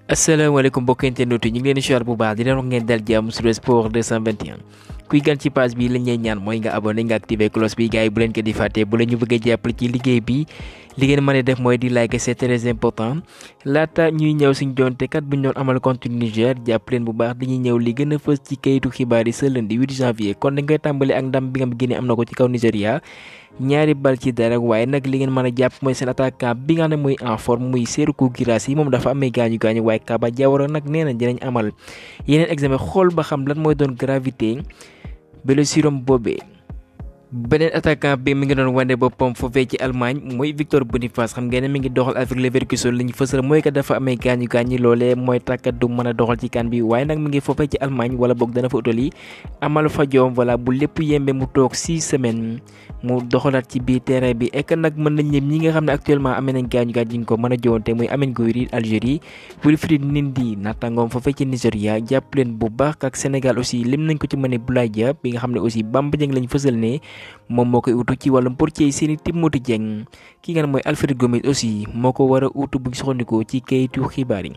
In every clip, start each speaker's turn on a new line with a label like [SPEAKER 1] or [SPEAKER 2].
[SPEAKER 1] asalaamaaleykum mbokki internet yi ñu ngi leen di siwaar bu baax di leen wax ngeen dal jàmm sur sport 221 kuy gan ci page bi lañ lay ñaan mooy nga abonné nga activé cloche bi gars yi bu leen ko di fàtte bu leen ñu bëggee jàppale ci liggéey bi li ngeen mën a def mooy di like, c'est très important laata ñuy ñëw suñ jonte kat bu ñu doon amal contenu Niger jàpp leen bu baax dañuy ñëw li gën a fës ci kayitu xibaar yi ce lundi 8 janvier kon dañ koy tàmbali ak ndam bi nga Guinée am na ko ci kaw Nigéria ñaari bal ci dara waaye nag li ngeen mën a jàpp mooy seen attaquant bi nga xam ne muy en forme muy Serhou Guirassy moom dafa amee gaañu waaye Kaba Diawara nag nee na dinañ amal yeneen examen xool ba xam lan mooy doon gravité blessure am boobee. beneen attaquant bi mi ngi doon wane boppam foofee ci Allemagne mooy Victor Boniface xam ngeen ne mi ngi doxal avec Leverkusen li ñu fësal mooy que dafa amee gaañu loolee mooy tàkkat du mën a doxal ci kan bi waaye nag mi ngi foofee ci Allemagne wala boog dana fa utali amal fa joom voilà bu lépp yembe mu toog 6 semaines mu doxalaat ci biir terrain bi ek nag mën nañ ñëm ñi nga xam ne actuellement amee nañ gaañu yi nga ko mën a joonte muy Amine Gouiri Algérie Wilfried Ndidi naataangoom foofee ci Nigéria jàpp leen bu baax ak Sénégal aussi lim nañ ko ci mën a Boulaye Dia bi nga xam ne aussi Bamba Dieng lañ fësal ne moom moo koy utu ci wàllum portier seeni Timothy Dieng ki nga mooy Alfred Gomis aussi moo ko war a utu bu ñu soxandikoo ci kayitu xibaar yi.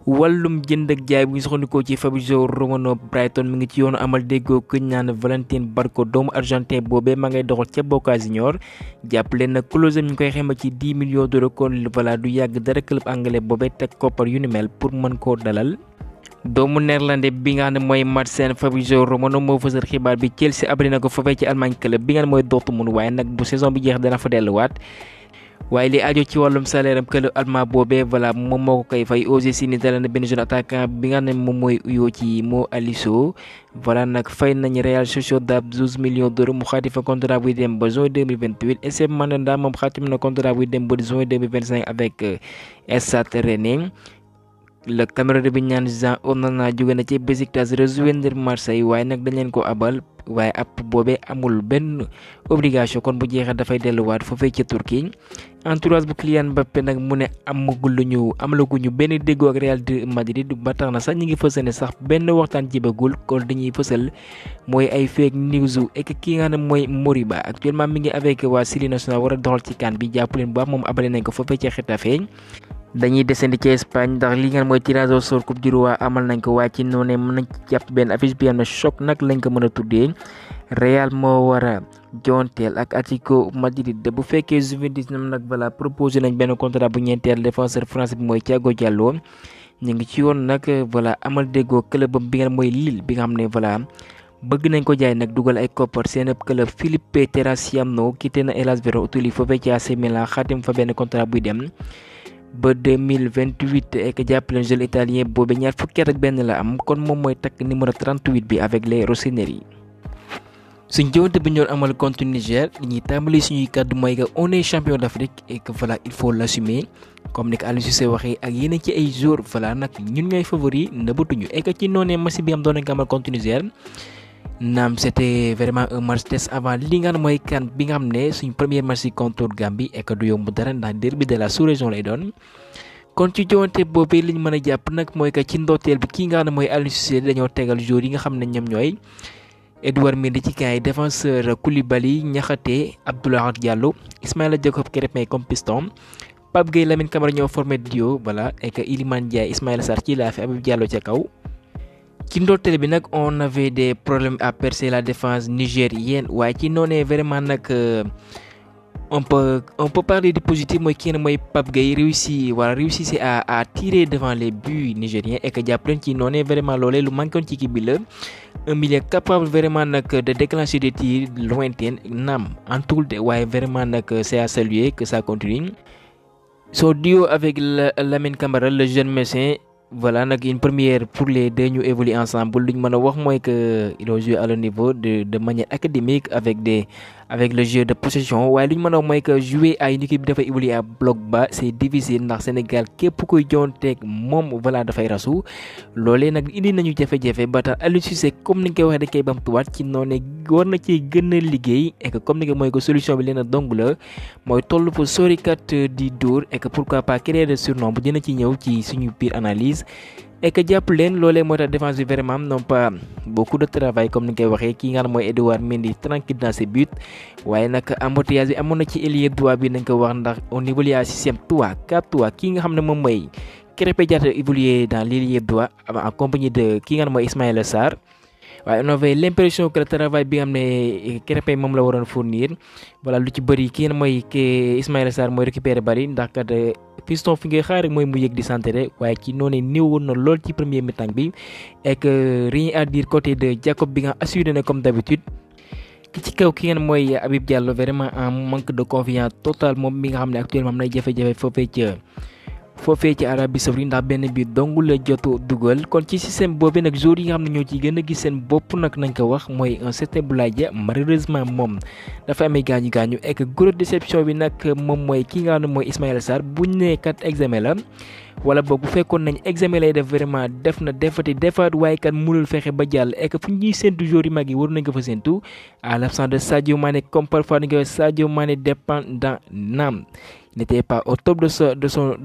[SPEAKER 1] wàllum jënd ak jaay bu ñu soxandikoo ci Fabrizio Romano Brighton mi ngi ci yoonu amal déggoo ku naan Valentin Barco doomu argentin boobee ma ngay doxal ca Boca Juniors jàpp leen nag clause ñu koy xayma ci 10 millions d'euros kon voilà du yàgg dara club anglais boobee teg koppar yu ni mel pour mën koo dalal. doomu néerlandais bi nga xam ne mooy Marcel Fabrizio Romano moo fësal xibaar bi Chelsea abri na ko foofee ci Allemagne club bi nga xam ne mooy Dortmund waaye nag bu saison bi jeex dana fa delluwaat waaye li aajo ci wàllum salaire am club allemand boobee voilà moom moo ko koy fay OGC ni dalal na benn jeune attaquant bi nga xam ne moom mooy uyoo ci Mo Aliso voilà nag fay nañ Real Sociedad 12 millions d'euros mu xaati fa contrat buy dem ba juin 2028 SF Mandanda moom xaatim na contrat buy dem ba juin 2025 avec Stade Rennais. le Cameroun bi ñaan Jean Onana jóge na ci Besiktas rejoindre Marseille waaye nag dañ leen ko abal waaye app boobee amul benn obligation kon bu jeexee dafay delluwaat foofee ca Turquie entourage bu Kylian Mbappé nag mu ne amalaguñu benn déggoo ak Real de Madrid ba tax na sax ñi ngi fësal ne sax benn waxtaan jibagul kon dañuy fësal mooy ay fake news ek ki nga xam ne mooy Moriba actuellement mi ngi avec waa série nationale war a doxal ci CAN bi jàpp leen bu baax moom abale nañ ko foofee ca Getafe dañuy descendi ci Espagne ndax li ngeen mooy tirage au sort coupe du roi amal nañ ko waaye ci noonu mën nañ ci jàpp benn affiche bi am na choc nag lañ ko mën a tuddee Real moo war a jonteel ak Atlético Madrid bu fekkee Juventus nag voilà proposé nañ benn contrat bu ñeenteel défenseur français bi mooy Thiago Diallo ñu ngi ci yoon nag voilà amal déggoo club bi nga mooy Lille bi nga xam ne voilà bëgg nañ ko jaay nag dugal ay koppar seen club Filipe Terracciano quitté na Hellas Verona utali foofee ci AC Milan xaatim fa benn contrat buy dem ba 2028 ek jàppaleen jeune italien boobe ñaar fukki at ak benn la am kon moom mooy takk numéro 38 bi avec les Rossoneri. suñ jowante bi ñu doon amal contre Niger ñuy tàmbali suñuy kàddu mooy que on est champion d'Afrique et que voilà il faut l'assumer comme ni ko Aliou Cissé waxee ak yeneen ci ay joueurs voilà nag ñun ñooy favori nëbbatuñu et que ci noonee match bi am doon nañ ko amal contre Niger. naam c'était vraiment un match test avant li nga xam mooy CAN bi nga xam ne suñ premier match contre Gambie et que du yomb dara ndax derby de la sous-région lay doon kon ci joŋante boobee liñ mën a jàpp nag mooy que ci ndoorteel bi kii nga xam ne mooy Aliou Cissé dañoo tegal joueurs yi nga xam ne ñoom ñooy Edouard Mendy ci kaay défenseur Koulibaly Niakhaté Abdoulaye Diallo Ismaïla Jakobs Krépin comme piston Pape Gueye Lamine Camara ñoo formé duo voilà et que Iliman Ndiaye Ismaïla Sarr ci laa fi Habib Diallo ca kaw. ci ndorteel bi nag on avait des problèmes à percer la défense nigérienne waaye ci noonee vraiment nag on peut parler de positif mooy kii mooy Pape Gueye réussi à tirer devant les buts nigériens et que jàpp leen ci noonee vraiment loolee lu manqué woon ci kii bi la un milieu capable vraiment nag de déclencher des tirs lointains naam en tout de waaye vraiment nag c'est à saluer que ça continue son duo avec Lamine Camara le jeune médecin. voilà nag une première pour les deux ñu évoluer ensemble luñ mën a wax mooy que ils ont joué à le niveau de manière académique avec le jeu de possession waaye luñ mën a wax mooy que jouer à une équipe bi dafay évoluer à bloc bas c'est difficile ndax Sénégal képp kuy jonteeg moom voilà dafay rasu loolee nag indi nañu jafe-jafe ba tax Aliou Cissé comme ni nga koy waxee dañ koy bamtuwaat ci noonu war na ci gën a liggéey et que comme ni nga mooy que solution bi leen a dong la mooy toll fa sorikat di dóor et que pourquoi pas créer de surnombre dina ci ñëw ci suñu biir analyse et que jàpp leen loolee moo tax défense bi vraiment n'ont pas beaucoup de travail comme ni nga koy waxee kii nga xam mooy Edouard Mendy tranquille dans ses buts waaye nag embouteillage bi amoon na ci ailier droit bi nañ ko wax ndax au niveau du système 3-4-3 kii nga xam ne moom mooy Krépin Diatta évolué dans l'ailier droit en compagnie de ki nga xam mooy Ismaïla Sarr. waaye on avait l'impression que le travail bi nga xam ne Krépin moom la waroon fournir voilà lu ci bëri ki nga mooy Ismaïla Sarr mooy récupérer bari ndax kat Fiston fi ngay xaar rek mooy mu yëg di centrer waaye ci noonu néew woon na lool ci premier mi-temps bi et que rien à dire côté de Jacob bi nga assuré na comme d'habitude. ki ci kaw ki ngeen mooy Habib Diallo vraiment en manque de confiance total moom mi nga xam ne actuellement am nay jafe-jafe foofee ci Arabie Saoudite ndax benn bi dong la jotu dugal kon ci système boobu nag joueurs yi nga xam ne ñoo ci gën a gis seen bopp nag nañ ko wax mooy un certain Boulaye Dia malheureusement moom dafa amee gaañu et que grosse déception bi nag moom mooy ki nga xam ne mooy Ismaïla Sarr buñ nee kat examen la wala boog bu fekkoon nañ examen lay def vraiment def na defaat waaye kat mënul fexe ba jàll et que fu ñuy séntu joueurs yi mag yi waru nañ ko fa séntu à l'absence de Sadio Mané comme parfois dañ koy Sadio Mané dépendant naam n'était pas au top de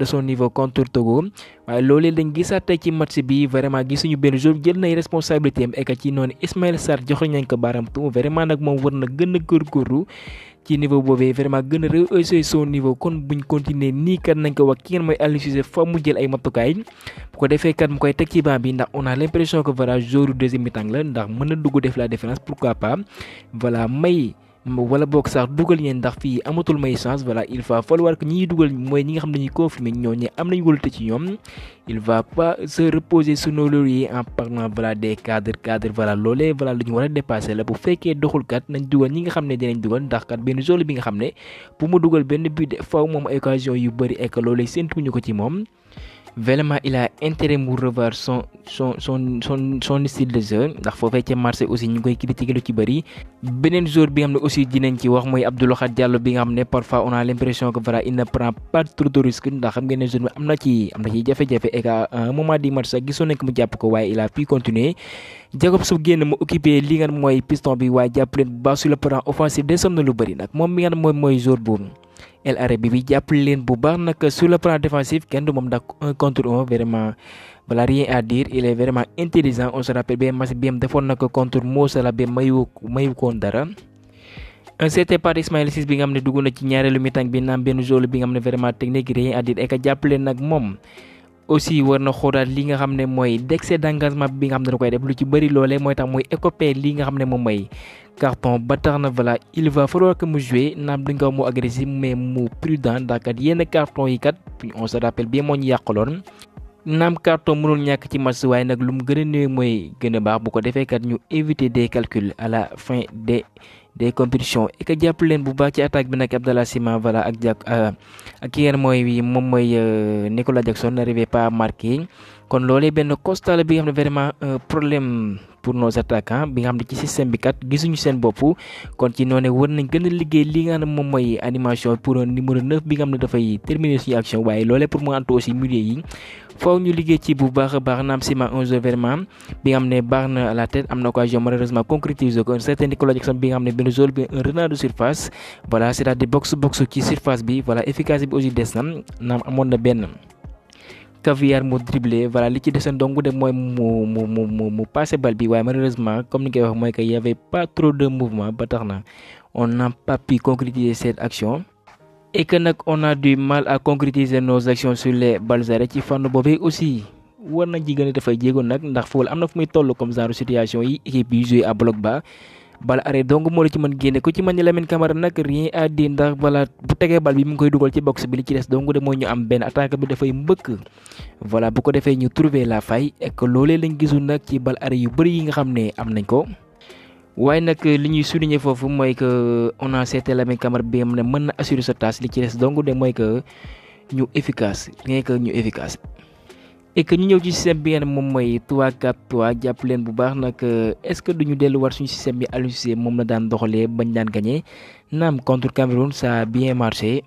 [SPEAKER 1] son niveau contre Togo waaye loolee dañ gisaat tey ci match bi vraiment gisuñu benn joueur jël nay responsabilité am et que ci noonu Ismaïla Sarr joxe nañ ko baaraam tu vraiment nag moom war na gën a góorgóorlu ci niveau boobee vraiment gën a rehausser son niveau kon buñ continuer nii kat nañ ko wax ki ngeen mooy Aliou Cissé fa mu jël ay matukaay bu ko defee kat mu koy teg ci banc bi ndax on a l'impression que voilà joueur deuxième mi-temps la ndax mën na dugg def la différence pourquoi pas voilà wala boog sax dugal ñeen ndax fii amatul may chance voilà il va falloir que ñi dugal mooy ñi nga xam ne dañuy confirmer ñooñu am nañu wóolute ci ñoom il va pas se reposer sur nos lauriers en parlant voilà des cadres voilà loolee voilà lu ñu war a dépasser la bu fekkee doxul kat nañ dugal ñi nga xam ne dinañ dugal ndax kat benn joueur bi nga xam ne bu mu dugal benn but de faw moom ay occasion yu bëri et que loolee séntuñu ko ci moom. Vraiment il a intérêt mu revoir son style de jeu ndax foofee ca Marseille aussi ñu ngi koy critiquer lu ci bëri beneen joueur bi nga xam ne aussi dinañ ci wax mooy Abdou Lahad Diallo bi nga xam ne parfois on a l'impression que voilà il ne prend pas trop de risques ndax xam ngeen ne joueur bi am na ci jafe-jafe et qu'à un moment du match sax gisoon nañ ko mu jàpp ko waaye il a pu continuer Jacob su génn mu occupé li nga xam mooy piston bi waaye jàpp leen bu baax sur le plan offensif desoon na lu bëri nag moom mi nga xam mooy joueur boobu El Arabi bi jàppale leen bu baax nag sur le plan défensif kenn du moom ndax 1 contre 1 vraiment voilà rien à dire il est vraiment intelligent on se rappelle bien match bi am defoon na ko contre Mo Salah ba mayu ko woon dara. un certain part Ismaïla Ciss bi nga xam ne dugg na ci ñaareelu mi-temps bi naam benn joueur bi nga xam ne vraiment technique rien à dire et que jàppale nag moom. aussi war na xoolaat li nga xam ne mooy excès d'engagement bi nga xam ne da koy def lu ci bëri loolee mooy tax muy écopé li nga xam ne moom mooy carton ba tax na voilà il va falloir que mu jouer naam duñ ko mu agressif mais mu prudent ndax kat yenn carton yi kat on se rappelle bien moo ñu yàqaloon naam carton mënul ñàkk ci match waaye nag lu mu gën a néew mooy gën a baax bu ko defee kat ñu éviter des calculs à la fin des compétitions et que jàpp leen bu baax ci attaque bi nag Abdallah Sima voilà ak ki ngeen mooy moom mooy Nicolas Jackson n'arrivait pas à marquer kon loolee benn constat la bi nga xam ne vraiment un problème pour nos attaquants bi nga xam ne ci système bi kat gisuñu seen bopp kon ci noonu war nañ gën a liggéey li nga xam ne moom mooy animation pour un numéro 9 bi nga xam ne dafay terminer suñu action waaye loolee pour mu antu aussi milieu yi faaw ñu liggéey ci bu baax a baax naam Sima un jeu vraiment bi nga xam ne baax na à la tête am na occasion malheureusement concrétiser ko un certain Nicolas Jackson bi nga xam ne benn joueur bi un renard de surface voilà c'est-à-dire box ci surface bi voilà efficacité bi aussi des na naam amoon na benn caviar mu dribblé voilà li ci desoon dong de mooy mu passé bal bi waaye malheureusement comme ni koy wax mooy que y avait pas trop de mouvement ba tax na on n'a pas pu concrétiser cette action et que nag on a du mal à concrétiser nos actions sur les balles arrêtées ci fànn boobee aussi war nañ ci gën a dafay jéego nag ndax foofu am na fu muy toll comme genre situation yi équipe yi joué à bloc bas bal arrêt donc moo la ci mën génne ku ci mën ni Lamine Camara nag rien à dire ndax voilà bu tegee bal bi mu ngi koy dugal ci box bi li ci des donc de mooy ñu am benn attaque bi dafay mbëkk voilà bu ko defee ñu trouver la faille et que loolee lañ gisul nag ci bal arrêt yu bëri yi nga xam ne am nañ ko. waaye nag li ñuy souligner foofu mooy que on a seete Lamine Camara bi am ne mën na assurer sa tâche li ci des donc de mooy que ñu efficace rien que ñu efficace. et que ñu ñëw ci système bi ngeen moom mooy 3-4-3 jàpp leen bu baax nag est-ce que duñu delluwaat suñu système bi Aliou Cissé moom la daan doxalee bañ daan gagné naam contre Cameroun ça a bien marché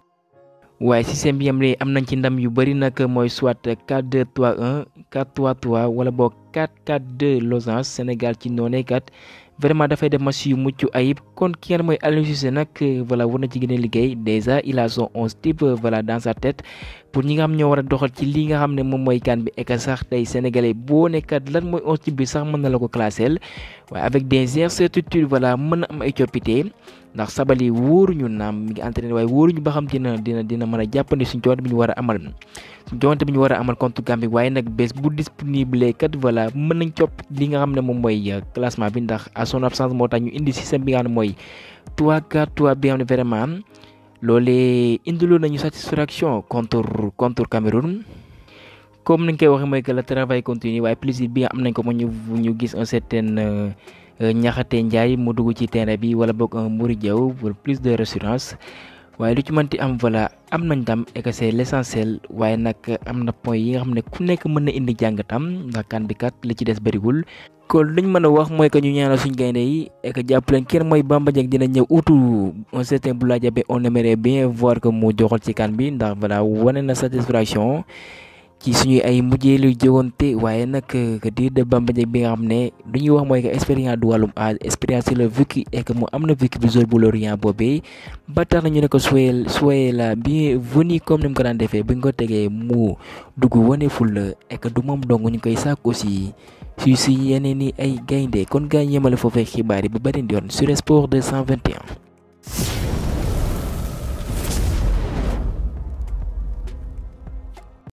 [SPEAKER 1] waaye système bi am nañ ci ndam yu bëri nag mooy soit 4-2-3-1 4-3-3 wala boog 4-4-2 losange Sénégal ci noonee kat vraiment dafay def match yu mucc ayib kon ki ngeen mooy Aliou Cissé nag voilà war na ci gën a liggéey déjà il a son 11 type voilà dans sa tête pour ñi nga xam ñoo war a doxal ci li nga xam ne moom mooy CAN bi ek sax tey sénégalais boo nekkat lan mooy 11 type bi sax mën na la ko classer waaye avec des incertitudes voilà mën na am ay coppite ndax Sabaly wóoruñu naam mi ngi entraîné waaye wóoruñu ba xam dina mën a jàppandi suñu joŋante bi ñu war a amal contre Gambie waaye nag bés bu disponible kat voilà mën nañ copp li nga xam ne moom mooy classement bi ndax à son absence moo tax ñu indi système bi nga xam ne mooy 3-4-3 bi nga xam ne vraiment loolee indiloo nañu satisfaction contre Cameroun. comme nañ koy waxee mooy que le travail continue waaye plaisir bi am nañ ko mo ñu gis un certain Niakhaté Ndiaye mu dugg ci terrain bi wala boog un Mory Diaw pour plus de rassurance waaye lu ci mënti am voilà am nañ tam et que c'est l'essentiel waaye nag am na point yi nga xam ne ku nekk mën na indi jàngatam ndax kan bi kat li ci des bëriwul. kon luñ mën a wax mooy que ñu ñaanal suñ gaynde yi et que jàpp leen kenn mooy Bamba Dieng dina ñëw utu un certain Boulaye Dia on aimerait bien voir que mu joxal ci kan bi ndax voilà wane na satisfaction ci suñuy ay mujjeelu jëwante waaye nag que dire de Bamba Dieng bi nga xam ne lu ñuy wax mooy que expérience du wàllum âge expérience c'est le vécu et que mu am na vécu bi zone bu Lorient boobee ba tax na ñu ne ko soyez la bienvenue comme ni mu ko daan defee bu ñu ko tegee mu dugg wane ful et que du moom dong ñu koy sàkk aussi si yeneen i ay gaynde kon gaa ñemale foofee xibaar yi ba bari di yoon sur Sport 221.